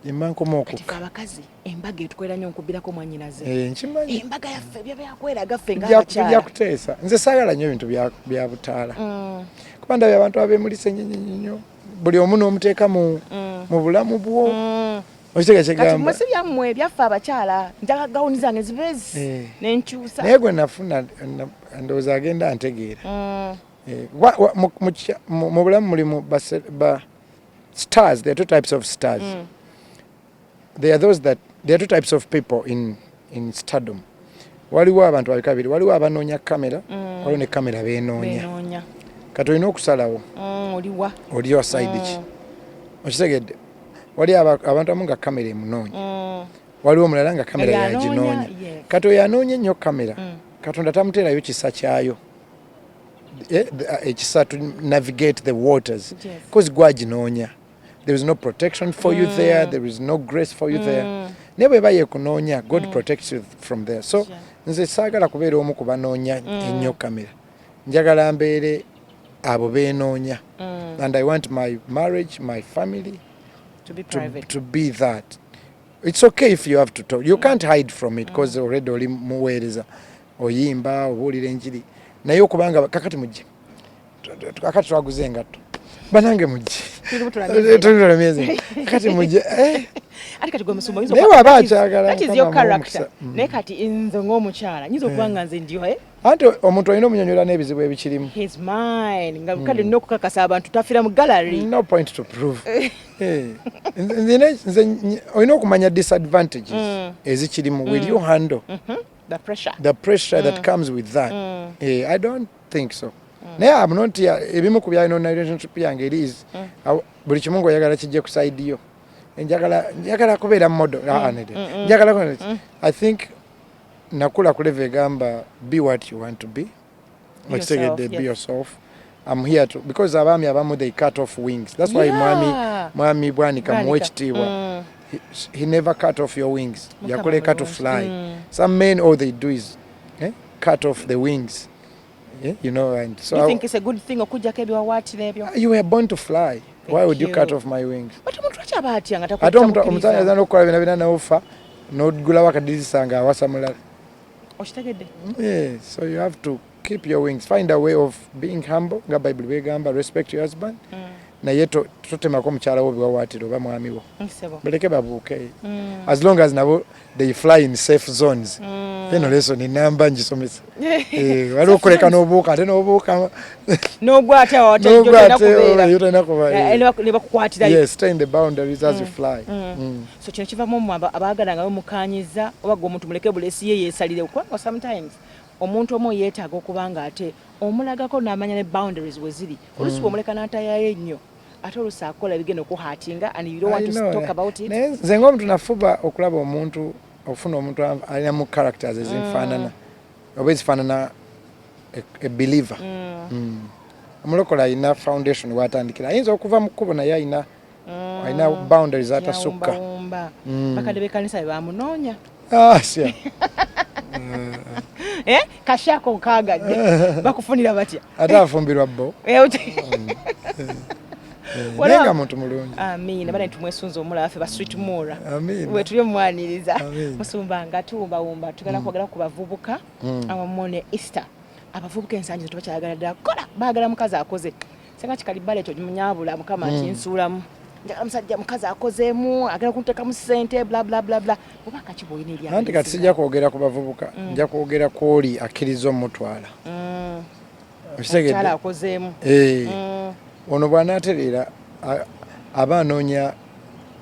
gyemba nkoma
Kati fe
okukka.
Abakazi embaga etukolera nnyo. Nkubirako mwanyinaze.
Eh, nkimanyi.
Embaga yaffe ebyo byakweraga ffe
Bijja
ng'abakyala.
kuteesa. Nze saagala nnyo ebintu bya butaala, kuba ndabye abantu abemulisa ennyo nnyo, buli omu n'omuteeka mu bulamu bwo. Okitega?
Kati
Kyegamba
mmwe si byammwe, byaffe abakyala. Njagala gawuni zange zibeezi
Eh.
nenkyusa.
Naye gwe nafuna ndowooza agenda ntegeera. Eh, mu bulamu mulimu ba stars. There are two types of stars. There are those that there are two types of people in stardom. Waliwo abantu babiri kabiri, waliwo abanoonya kamera, waliwo ne kamera beenoonya.
Benoonya.
Kati olina okusalawo.
Oliwa?
Oli wa side ki? Okitegedde? Wali abantu abamu nga kamera emunoonya, waliwo omulala nga kamera
Nga yanoonya,
yaginoonya.
Yes.
Kati oyo anoonya ennyo kamera, Katonda tamuteerayo kisa kyayo. Eh, ekisa to navigate the waters, because gwaginoonya, there is no protection for you there, there is no grace for you there. Naye bweba yekunoonya, God protects you from there. So nze saagala kubeera omu ku banoonya ennyo kamera. Njagala mbeere abo beenoonya, and I want my marriage, my family
To be private.
To be that. It's okay if you have to talk. You can't hide from it because already oli muweereza, oyimba, obuulira enjiri. Naye okubanga kakati mujje, kakati twaguze engatto, banange mujje.
Tuli butula myezi.
Tuli myezi, kakati mujje, eh.
Ate kati gwe musumba oyinza
Naye waba akyagala,
that is
Mukama
your
amuwe
character.
omukisa.
Naye kati nze ng'omukyala nyinza okuba nga nze ndiyo, eh?
Anti omuntu olina omunyonyola n'ebizibu ebikirimu.
He's mine, nga kale nina okukakasa abantu tafiira mu gallery.
No point to prove. Eh, nze olina okumanya disadvantages ezikirimu. Will you handle
The pressure?
The pressure that comes with that? Eh, I don't think so. Naye I'm not here. Ebimu ku byalina relationship yange eri is buli kimu ng'oyagala kijje ku side yo. Njagala kubeera model. Ah, nedda. Njagala I think nakula ku level egamba be what you want to be.
Be
Okitegedde?
yourself,
Be
yes.
yourself. I'm here to, because abaami abamu they cut off wings. That's why mwami Bwanika muwe
Bwanika.
ekitiibwa. He never cut off your wings.
Mukama
Yakuleka to
mulungi.
fly. Some men, all they do is cut off the wings. Yeah, and so
You think it's a good thing okuggyako ebiwawaatiro ebyo?
You were born to fly. Why would you
you.
cut off my wings?
But omuntu lwaki aba atya nga
Ate omusajja ayinza n'okukola byonna byonna n'ofa n'oggulawo akadirisa nga awasa mulala.
Okitegedde?
Yeah, so you have to keep your wings. Find a way of being humble. Nga Bible bwegamba, respect your husband. Naye totemako mukyala wo biwawaatiro oba mwami wo, baleke babuuke, as long as nabo they fly in safe zones. Eno lesson enamba ngisomesa. Waliwo okuleka n'obuuka ate n'obuuka
n'ogwa ate awo
N'ogwa ate oyo tolina kuba,
Ne bakukwatirayo.
Yes, stay in the boundaries as you fly.
So kino kivamu mmwe abaagala nga bamukanyiza, oba gwe omuntu muleke bulesi ye yeesalire, kubanga sometimes omuntu omu yeetaaga okuba nga ate omulagako n'amanya ne boundaries we ziri. Oluusi bw'omuleka n'atayayo ennyo, ate oluusi akola ebigenda okuhurtinga and you don't want
I
to
know,
talk
eh.
about it.
Naye nze ng'omuntu nafuba okulaba omuntu, okufuna omuntu alinamu characters ezinfaanana oba ezifaanana a believer. Omulokole alina foundation watandikira, ayinza okuva mu kkubo, naye alina boundaries atasukka.
Yawumbawumba. Bakadde b'ekkanisa be bamunoonya.
Ah, sya.
Eh, kashako nkaagadde, bakufunira batya?
Ate afumbirwa bo. Naye nga muntu mulungi.
Amiina. Bana tumwesunza omulaba ffe ba Sweet Mura.
Amiina.
We tuli omwaniriza.
Amiina.
Musumba, nga tuwumbawumba, tugenda kwogera ku bavubuka awamu ne Easter. Abavubuka ensangi zino tebakyayagala ddala kukola, baagala mukazi akoze. Senga kikalibbala ekyo munyabula mukama nti nsuulamu, njagala musajja mukazi akozeemu, agenda kunteekamu ssente, bla bla bla bla. Oba kaki bwolina eri
Anti kati sijja kwogera ku bavubuka, nja kwogera ku oli akkiriza omutwala. Okitegedde?
Omukyala akozeemu.
Eh. Ono bw'anaatereera aba anoonya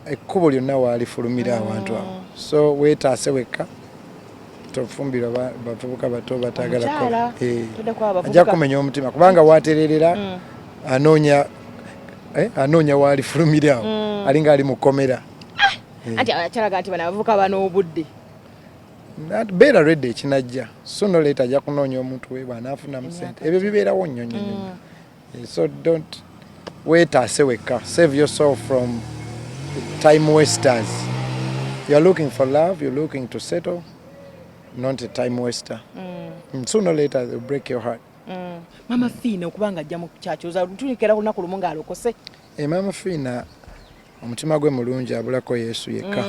ekkubo lyonna waalifulumira awantu awo. So weetaase wekka, tofumbirwa bavubuka bato bataagala
Omukyala,
kukola. Eh.
todda ku abavubuka.
Ajja kumenya omutima kubanga waatererera anoonya waalifulumira awo, alinga ali mu kkomera.
Anti akyalaga nti bano abavubuka bano obudde.
Beera ready, ekinajja sooner or later ajja kunoonya omuntu we bw'anaafunamu sente. Ebyo bibeerawo nnyo nnyo nnyo. So don't, weetaase wekka, save yourself from time wasters. You're looking for love, you're looking to settle, not a time waster. Sooner or later they'll break your heart.
Mama Fiina okuba nga ajja mu kyakyoza tulikera ku lunaku lumu ng'alokose.
Maama Fiina omutima gwe mulungi, abulako Yesu yekka.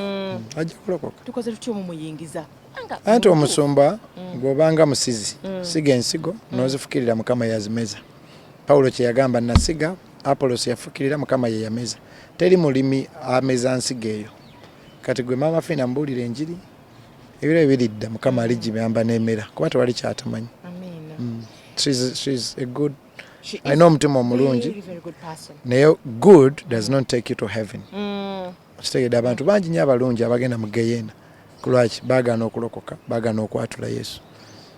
Ajja kulokoka.
Tukoze tutya omumuyingiza? Kubanga
Anti omusumba gw'obanga musizi, siga ensigo n'ozifukirira, Mukama yazimeza. Pawulo kye yagamba, nasiga, Apolos yafukirira, Mukama ye yameza. Teri mulimi ameza nsigo eyo. Kati gwe Maama Fiina mbuulira enjiri, ebiro ebiridda Mukama aligibamba n'emera, kuba tewali kyatamanyi.
Amiina.
She's a good
She is
alina omutima omulungi.
Very, very good person.
Naye good does not take you to heaven. Okitegedde? Abantu bangi nnyo abalungi abagenda mu geyeena. Kulwaki? Baagaana okulokoka, baagaana okwatula Yesu.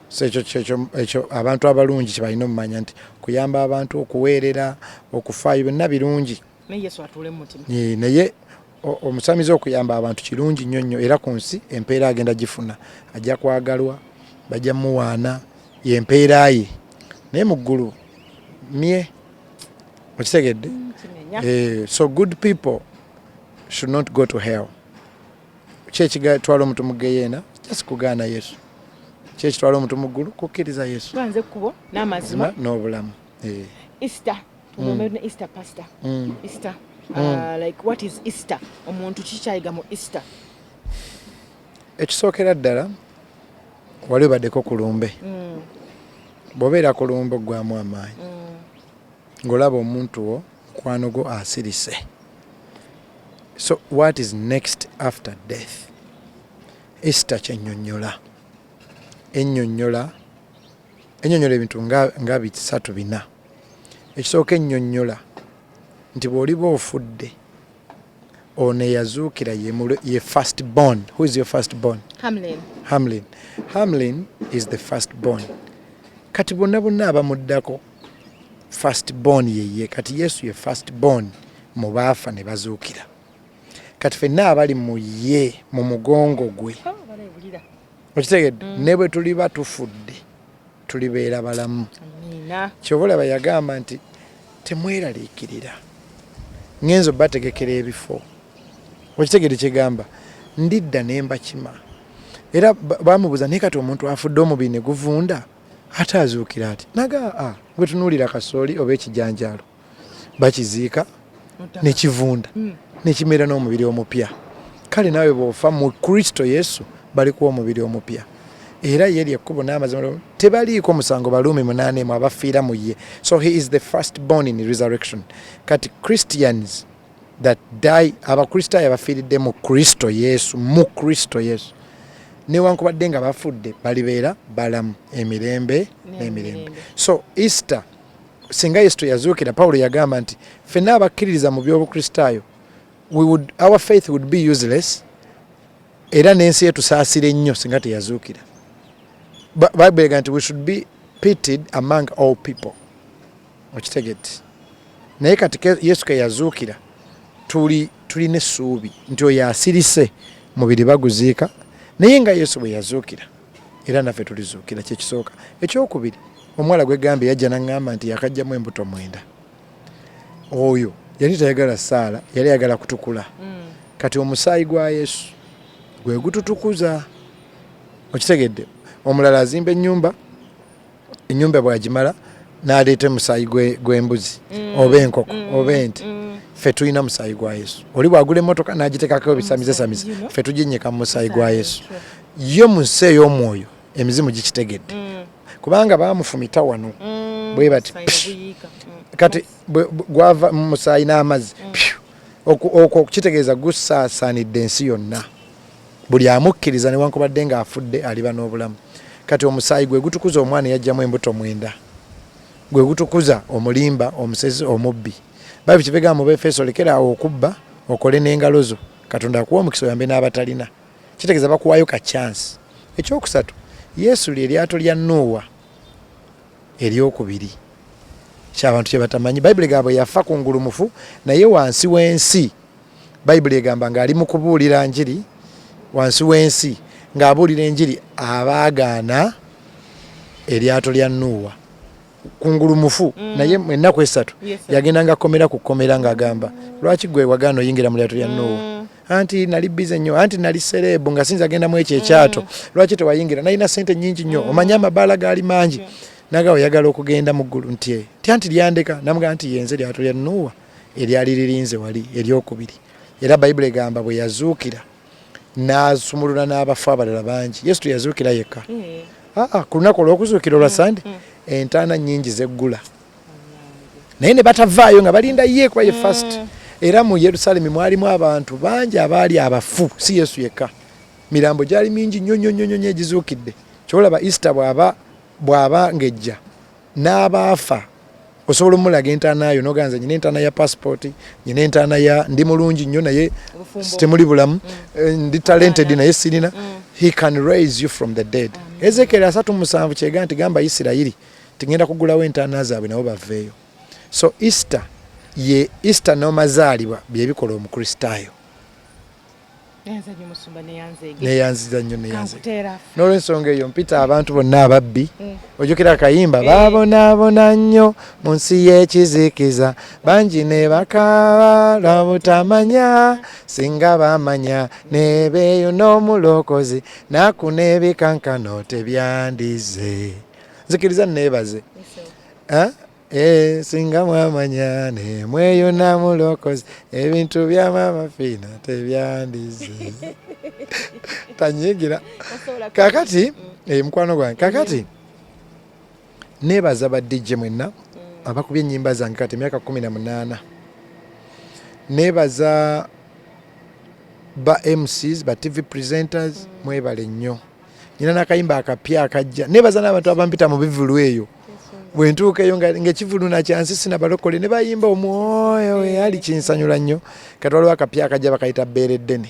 So ekyo abantu abalungi kyebalina omumanya nti kuyamba abantu, okuweerera, okufaayo, byonna birungi.
Naye Yesu atuule mu mutima.
Naye omusamize okuyamba abantu kirungi nnyo nnyo, era ku nsi empeera agenda gifuna, ajja kwagalwa, bajja muwaana, yempeera ye, naye mu ggulu mye. Okitegedde?
Kimenya.
So good people should not go to hell. Ki ekitwala omuntu mu geyeena? Just kugaana Yesu. Ki ekitwala omuntu mu ggulu? Kukkiriza Yesu.
Kuba nze kkubo n'amazima
n'obulamu.
Easter, tugombe ne Easter, pastor. Easter, like, what is Easter? Omuntu kikyayiga mu Easter?
Ekisookera ddala, wali obaddeko ku lumbe? Bw'obeera ku lumbe oggwamu amaanyi ng'olaba omuntu wo, mukwano gwo asirise. So what is next after death? Easter kyennyonnyola, ennyonnyola ebintu nga bisatu, bina. Ekisooka, ennyonnyola nti bw'oliba ofudde, ono eyazuukira ye first born. Who is your first born?
Hamlin.
Hamlin. Hamlin is the first born. Kati bonna bonna abamuddako, first born yeye. Kati Yesu ye first born mu baafa ne bazuukira. Kati ffenna abali mu ye, mu mugongo gwe,
Oh, baleebulira.
Okitegedde? Ne bwe tuliba tufudde, tulibeera balamu.
Amiina.
Kyova olaba yagamba nti temweraliikirira, ngenza obategekera ebifo. Okitegedde? Kyegamba ndidda ne mbakima. Era bamubuuza, naye kati omuntu afudde omubiri ne guvunda, ate azuukira ati? Naga a gwe tunuulira kasooli oba ekijanjaalo, bakiziika nekivunda nekimera n'omubiri omupya. Kale naawe bw'ofa mu Kristo Yesu, balikuwa omubiri omupya. Era ye lyekkubo n'amazima, tebaliiko musango. Baluumi 8:1, abafiira mu ye. So he is the first born in resurrection. Kati Christians that die, Abakristaayo abafiiridde mu Kristo Yesu, mu Kristo Yesu, newankubadde nga bafudde, balibeera balamu emirembe n'emirembe. So Easter, singa Yesu teyazuukira, Pawulo yagamba nti ffenna abakkiririza mu by'Obukristaayo, our faith would be useless, era n'ensi yetusaasira ennyo singa teyazuukira. Bayibuli ega nti we should be pitied among all people. Okitegedde? Naye kati Yesu ke yazuukira, tulina essuubi nti oyo asirise mubiri baguziika, naye nga Yesu bwe yazuukira, era naffe tulizuukira. Kyekisooka. Ekyokubiri, omuwala gwegambye yajja naŋŋamba nti yakajjamu embuto 9. Oyo yali tayagala saala, yali ayagala kutukula. Kati omusaayi gwa Yesu gwe gututukuza. Okitegedde? Omulala azimba ennyumba, ennyumba bwagimala n'aleeta omusaayi gw'embuzi oba enkoko oba ente. Ffe tulina musaayi gwa Yesu. Oli bwagula emmotoka n'agitekako ebisamize, ffe tuginyika mu musaayi gwa Yesu. Yo mu nsi ey'omwoyo emizimu gikitegedde, kubanga baamufumita wano bwe bati. Kati gwava mu musaayi n'amazzi. Okwo kitegeeza gusaasaanidde ensi yonna. Buli amukkiriza, newankubadde ng'afudde, aliba n'obulamu. Kati omusaayi gwe gutukuza omwana eyajjamu embuto 9, gwe gutukuza omulimba, omusezi, omubbi. Bayibuli kivegamba mu Befeso, lekera awo okubba, okole n'engalo zo, Katonda akuwa omukisa, oyambe n'abatalina. Kitegeeza bakuwayo ka chance. Ekyokusatu, Yesu lye eryato lya Nuuwa eryokubiri, kyabantu kyebatamanyi. Bayibuli egamba bwe yafa ku ngulumufu, naye wansi w'ensi, Bayibuli egamba ng'ali mu kubuulira njiri wansi w'ensi, ng'abuulira enjiri abaagaana eryato lya Nuuwa kungulu mufu. Naye ennaku 3 yagendanga kkomera ku kkomera ng'agamba, "Lwaki gwe wagaana oyingira mu lyato lya Nuuwa?" "Anti nali busy nnyo, anti nali celeb nga sinza gendamu ekyo ekyato." "Lwaki tewayingira?" "Nalina sente nnyingi nnyo, omanye amabaala gaali mangi." Nagawe, "Oyagala okugenda mu ggulu?" Nti, "Eh." Ti anti lyandeka. Namugamba nti yenze lyato lya Nuuwa eryali lirinze wali eryokubiri. Era Bayibuli egamba bwe yazuukira n'asumulula n'abafu abalala bangi. Yesu teyazuukira yekka. Aa, ku lunaku olw'okuzuukira olwa Sande, entaana nnyingi zeggula, naye ne batavaayo nga balinda ye, kuba ye first. Era mu Yerusaalemi mwalimu abantu bangi abaali abafu, si Yesu yekka. Mirambo gyali mingi nnyo nnyo nnyo nnyo egizuukidde. Kyolaba Easter bw'aba ng'ejja n'abaafa, osobola omulaga entaana yo noganza, "Nyina entaana ya passport, nyina entaana ya ndi mulungi nnyo naye temuli bulamu, ndi talented naye sirina." He can raise you from the dead. Ezekiel 37 kyega nti gamba Isirayiri tigenda kugulawo entaana zaabwe nabo baveeyo. So Easter ye Easter n'omazaalibwa byebikola Omukristaayo. Neyanziza nnyo, neyanziza. N'olwensonga eyo mpita abantu bonna ababbi. Ojjukira akayimba, "Babonaabona nnyo mu nsi y'ekizikiza, bangi ne bakaaba lwa butamanya, singa bamanya ne beeyo n'omulokozi, naku n'ebikankano tebyandize." Nzikiriza neebaze. Eh, singa mwamanya ne mweyuna mulokozi, ebintu bya Mama Fiina tebyandize. Tanyigira kakati. Mukwano gwange, kakati nebaza ba DJ mwenna abakubye ennyimba zange kati emyaka 18. Nebaza ba MCs, ba TV presenters, mwebale nnyo. Nyina nakayimba akapya akajja. Nebaza n'abantu abampita mu bivulu eyo. Bwe ntuuka eyo ng'ekivulu nakyansi sinabalokole ne bayimba omwoyo we ali, kinsanyula nnyo. Kati waliwo akapya akajja bakayita "Bbeere Ddene".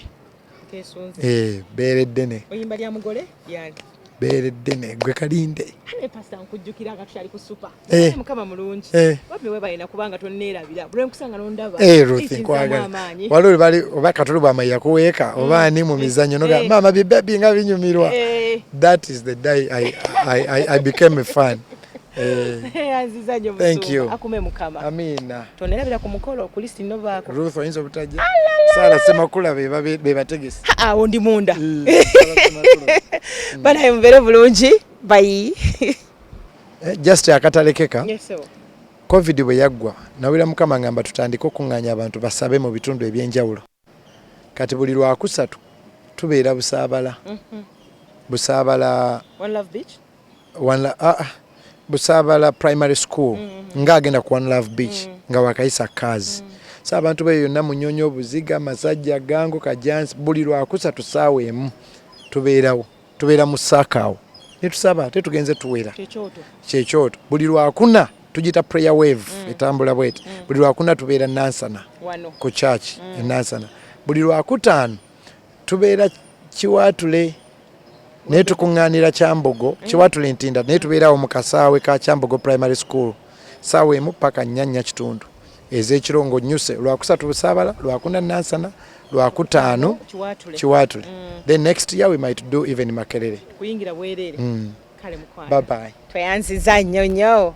Eh, "Bbeere Ddene".
Oyimba lya mugole lyali?
"Bbeere Ddene", gwe kalinde.
Ane pastor, nkujjukira nga tukyali ku super. Mukama mulungi. Wabbe webalina kubanga tonneerabira, buli nkusanga nondaba.
Ruth, nkwagala. Waliwo bali oba Katulu bwama yakuweeka oba ani mu mizannyo noga, "Maama, bibebi nga binyumirwa." That is the day I became a fan.
Yanziza nnyo.
Thank you.
Akume Mukama.
Amiina.
Tonerabira ku mukolo ku list novaako.
Ruth, oyinza obutajja. Saala Semakula be bategesi.
Awo ndi munda.
Saala Semakula.
Banaye, mubeere bulungi, bye.
Just akatalekeka. COVID bwe yaggwa, nawulira Mukama ngamba tutandike okuŋŋaanya abantu basabe mu bitundu ebyenjawulo. Kati buli Lwakusatu tubeera Busaabala. Busaabala.
One Love Beach?
Busaabala Primary School, nga agenda ku One Love Beach, nga wakayisa kazi. So abantu beyo yonna, Munyonyo, Buziga, Masajja, Gango, Kajansi, buli lwakusatu saawa 1 tubeerawo, tubeera mu saakaawo netusaba, ate tugenze tuwera.
Kyekyoto.
Kyekyoto. Buli lwakuna tugita prayer wave, etambula bweti. Buli lwakuna tubeera Nansana.
Wano.
Ku church e Nansana. Buli lwakutaano tubeera Kiwatule, naye tukuŋŋaanira Kyambogo. Kiwatule Ntinda, naye tubeerawo mu kasaawe ka Kyambogo Primary School saawa 1 paka 4:15 ez'ekiro ng'onnyuse. Lwakusatu Busaabala, lwakuna Nansana, lwakutaano
Kiwatule.
Kiwatule. Then next year we might do even Makerere.
Kuyingira bwereere. Kale mukwano.
Bye bye.
Tweyanziza nnyo nnyo.